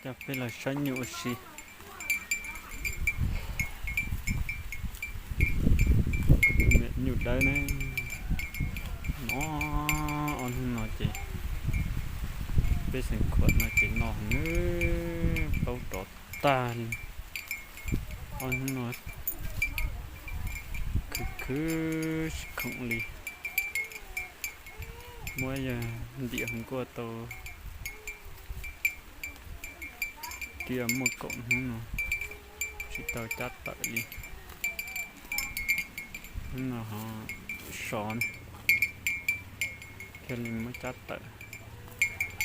Coj peb los saib nyuj ua si. Tus me nyuj dawb ne, no, ob hnub no ces peb xeem khuam no ces no nws paub rov tag li. Ob hnub no khwv khwv tsis khoom li. Muab yawg ntim hauv nkuaj tau kiag muaj kaum hnub no tsis tau cab tawm li. Hnub no ho so, thiaj li muab cab tawm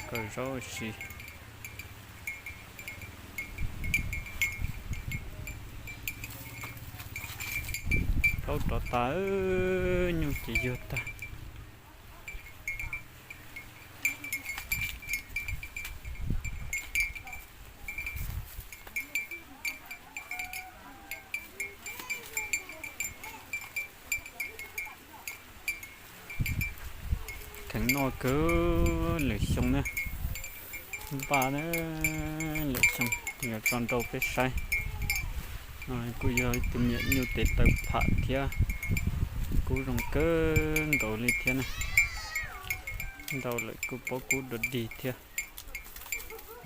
kaw zaub ua si. Paub rov tag, nyuj ces yuag tag. Kheev noj kawg lwm xyoo na, npaj na, lwm xyoo yuav tso nrau peb saib. No kuj yog ib tug me nyuj tes taw pham thiab, kub zoo kawg nkaus li thiab na. Ntau lawm kuj paub kub dua dig thiab.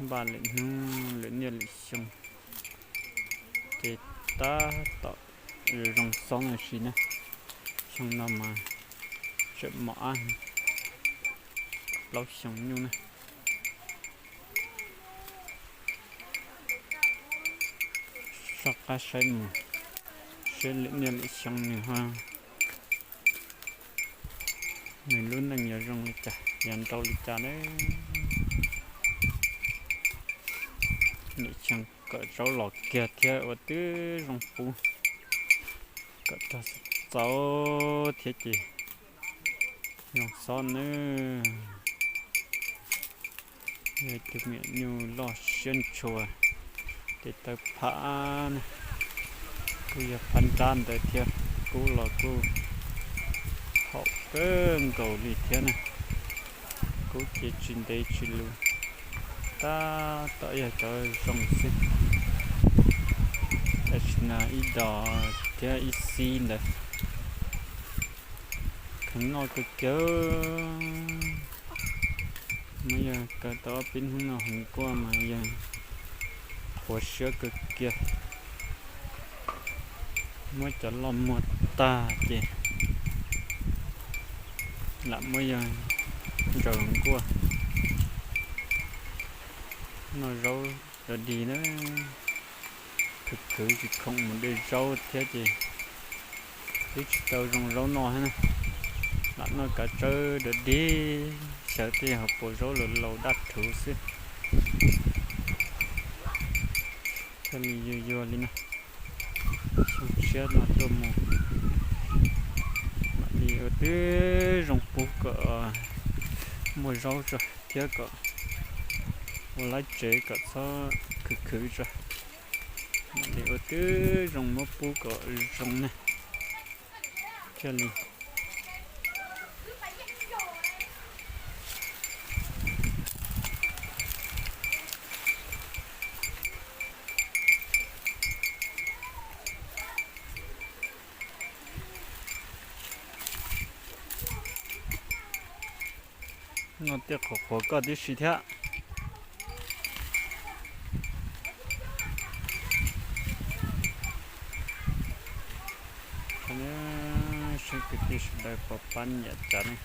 Npaj lwm hnub lwm niaj lwm xyoo ces tab tom zoo xoob ua si na. Xyoo no mas tseem mos ab plaub xyoo nyuj na. Soj qab saib mus seb lwm niaj lwm xyoo nws ho, nws lub neej yuav zoo li cas, yuav nrau li cas na. Lwm xyoo kom zaub los kiag thiab ua twb zoo pub, kom tag txaus thiab ces zoo xob nawb. Yog tus me nyuj loj siab ntshua, tes taw pham na, kuj yog phab nrab ntawd thiab. Kub los kuj haum kawg nkaus li thiab na. Kub ces tsis ntev tsis lus, tab tom yog cov zoo xwb. Tam sim no ib dos thiab ib xib ntawd. Kheev noj kawg kiag. Muab yawg kaw tau ob peb hnub no hauv nkuaj mas yawg qhuav siab kawg kiag. Muab cov loj muag tag ces lam muab yawg ntsaws hauv nkuaj. Noj zaub dua dig na, khwv khwv tsis khoom mus de zaub thiab ces twb tsis tau zoo zaub noj thiab na. Lam noj kav tsawb dua dig, xyov tej hauv paus zaub laus laus daj rhuv xwb. Thiaj li yuag yuag li no. Xyoo tshiab no tuaj mus mam li ua twb zoo pub kom muaj zaub tso thiab kom ua laib tsev kom txhob khwv khwv tso. Mam li ua twb zoo muab pub kom zoo ne thiaj li. No tej qhuav qhuav koj tib si thiab. Saib kwv tij sawv daws puas pab nyiam cas ne,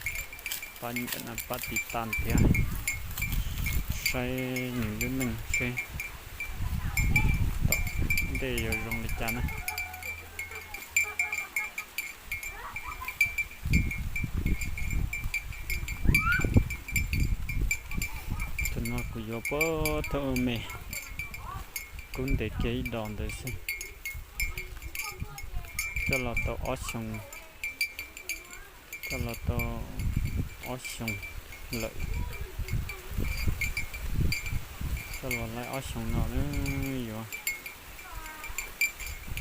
pab nyiam no pab tiv tas thiab, saib nws lub neej seb tom ntej yuav zoo li cas na. Thaum no kuv yuav puag thaum me, kub ntev kiag ib dos ntawd xwb. Coj los tau ob xyoo, coj los tau ob xyoo lawm. Coj los laib ob xyoo no yuav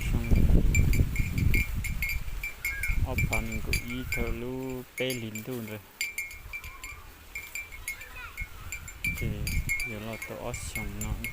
xyoo ob phav nees nkaum ib thaum lub peb hlis ntuj ntawd. Ces Yuav los tau ob xyoos no na.